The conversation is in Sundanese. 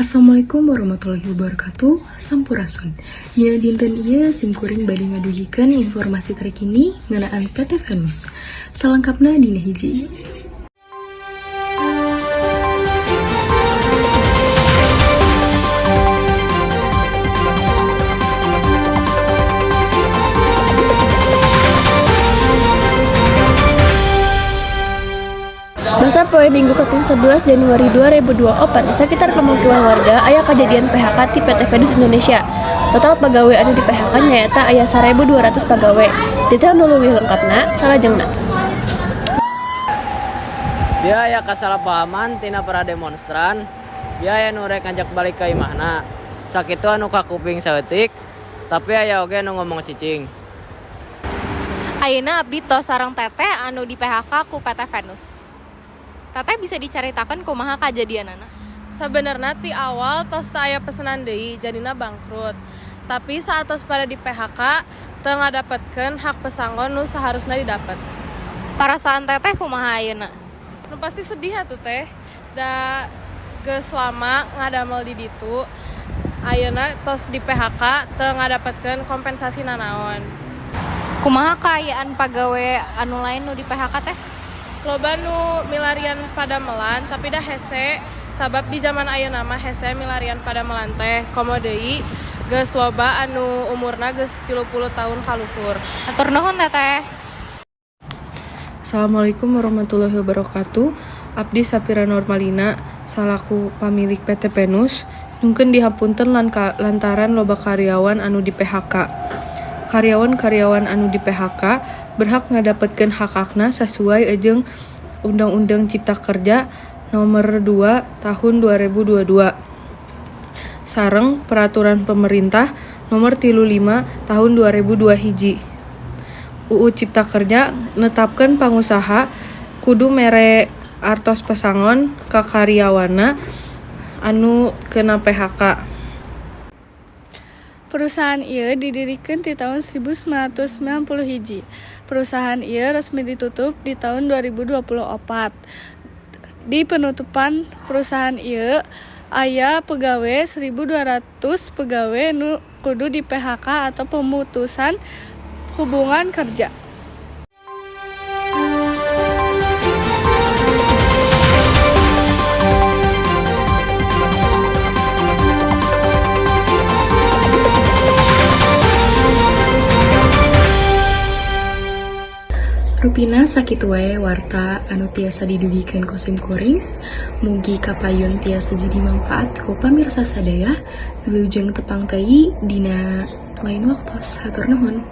Assalamualaikum warahmatullahi wabarakatuh. Sampurasun. Dina dinten ieu simkuring bade ngadugikeun informasi terkini ngeunaan PT Venus. Salengkapna dina hiji. Basa poe Minggu kaping 11 Januari 2024 di sekitar pemukiman warga aya kejadian PHK ti PT Venus Indonesia. Total pagawe anu di PHK nyaeta aya 1200 pagawe. Detail nu leuwih lengkapna salajengna. Bieu aya kasalahpahaman tina para demonstran, bieu aya nu rek ngajak balik ka imahna. Sakitu anu kakuping saeutik, tapi aya oge nu ngomong cicing. Ayeuna abdi tos sareng teteh anu di PHK ku PT Venus. Teteh, bisa dicaritakan kumaha kajadianana? Sebenarnya ti awal tos teu aya pesenan deui, jadina bangkrut. Tapi saat tos pada di PHK, teu ngadapetkeun hak pesangon nu seharusnya didapat. Perasaan teteh kumaha ayeuna? Nu pasti sedih atuh, Teh. Da geus lama ngadamel di ditu. Ayeuna tos di PHK, teu ngadapetkeun kompensasi nanaon. Kumaha kaayaan pagawe anu lain nu di PHK, Teh? Loba nu milarian padamelan, tapi dah hese, sabab di zaman ayeuna mah hese milarian padamelan teh. Komo deui geus loba anu umurna geus 30 tahun kaluhur. Hatur nuhun, Teteh. Assalamualaikum warahmatullahi wabarakatuh. Abdi Sapira Normalina salaku pamilik PT Venus nyungkeun dihapunten lantaran loba karyawan anu di PHK. Karyawan-karyawan anu di PHK berhak ngadapetkeun hak-hakna sasuai jeung Undang-Undang Cipta Kerja Nomor 2 Tahun 2022 sareng Peraturan Pemerintah Nomor 35 Tahun 2002 hiji. UU Cipta Kerja netapkeun pangusaha kudu mere artos pesangon ka karyawanna anu kena PHK. Perusahaan ieu didirikeun ti taun 1991. Perusahaan ieu resmi ditutup di taun 2024. Di penutupan perusahaan ieu aya pegawe 1200 pegawe nu kudu di PHK atau pemutusan hubungan kerja. Rupina sakitu wae warta anu tiasa didugikeun ku simkuring. Mugi kapayun tiasa jadi manfaat ku pamirsa sadaya. Wilujeng tepang deui dina lain waktos. Hatur nuhun.